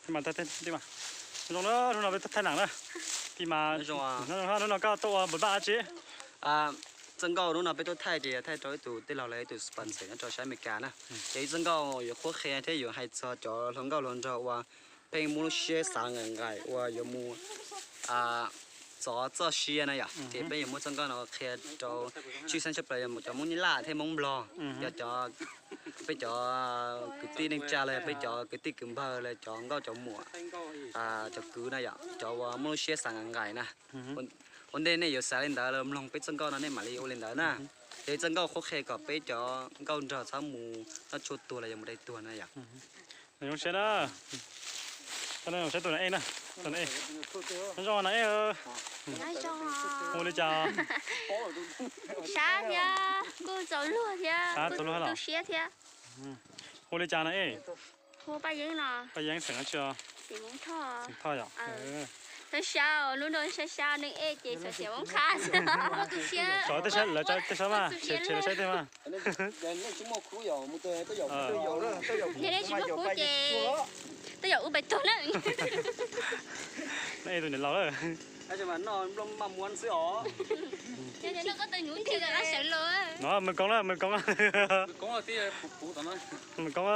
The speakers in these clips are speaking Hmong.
Zoo na, hnub no peb tuaj thaij nam na. Hnub no koj tuaj ua npam dab tsi? Txoj nkauj hnub no peb tuaj thaij ces thaij rau ib tug tij laug los ib tug sponsor nyob rau sab Amelikas na. Ces ib txoj nkauj yuav qhuab qhia thiab yuav hais txog cov hluas nkauj hluas nraug uas pheej muaj lub siab xav nqaim nqaim uas yuav mus txov txoj sia na yom. Ces peb yuav muab txoj nkauj no qhia rau tshwj xeeb tshaj plaws cov Hmoob Nyab Laj thiab Hmoob Nplog, yog cov, peb cov kwv tij neej tsa los yog peb cov kwv tij kwv npawg los cov nkauj cov muam, cov kwv na yom, cov uas muaj lub siab xav nqaim nqaim na. Ua ntej nej yuav xav li ntawd los mloog peb txoj nkauj no nej mam li ua li ntawd na. Yog ib txoj nkauj qhuab qhia kom peb cov nkauj nraug txhob mus noj tshuaj tuag los yog mus dai tuag na yom. Zoo siab na. Saib tus na ej na, tus na ej. Zoo na ej. Hu li cas? Sab thiab kuj txaus luag thiab, sab txaus luag tu siab thiab. Hu li cas na ej? Hu Paj Yeeb no. Paj Yeeb xeem dab tsi os? Xeem Thoj yom. Sab sab, lub nroog sab sab neeg ej ces xyov xyov Hmoob qhab. Sov tej sab, lawv tej sab mas, tshe lawv saib tej mas. Yog nej tsis muaj khub ces tej zaum ub pais tuag na. Nej tus niam laus lawm. No Mws Koob na, Mws Koob. Mws Koob.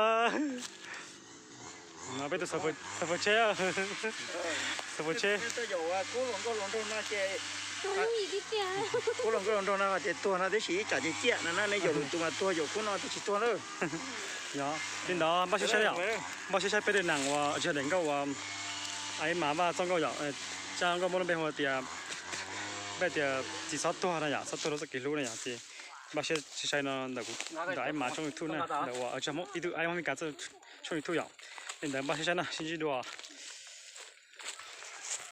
No peb tus xav fawm tsheb, xav fawm tsheb. Khub hluas nkauj hluas nraug no ces tuag no tib si ib tsam ces ciaj no na, nej yaum lwm tus mas tuag, yaum khub no twb tsis tuag lawm. Yog li ntawd npaj siab saib yom, npaj siab saib peb daim nam uas tsis yog daim nkauj uas Aib Mas Vaj txoj nkauj yom, txoj nkauj muaj lub npe hu tias, npe tias tsis txhob tuag no yom, txhob tuag rau txoj kev hlub no yom, ces npaj siab saib no ntawm Aib Mas tshooj YouTube na, ntawm uas ib tug Aib Mas Mes Kas tshooj YouTube yom. Li ntawd npaj siab saib na, sib ntsib dua.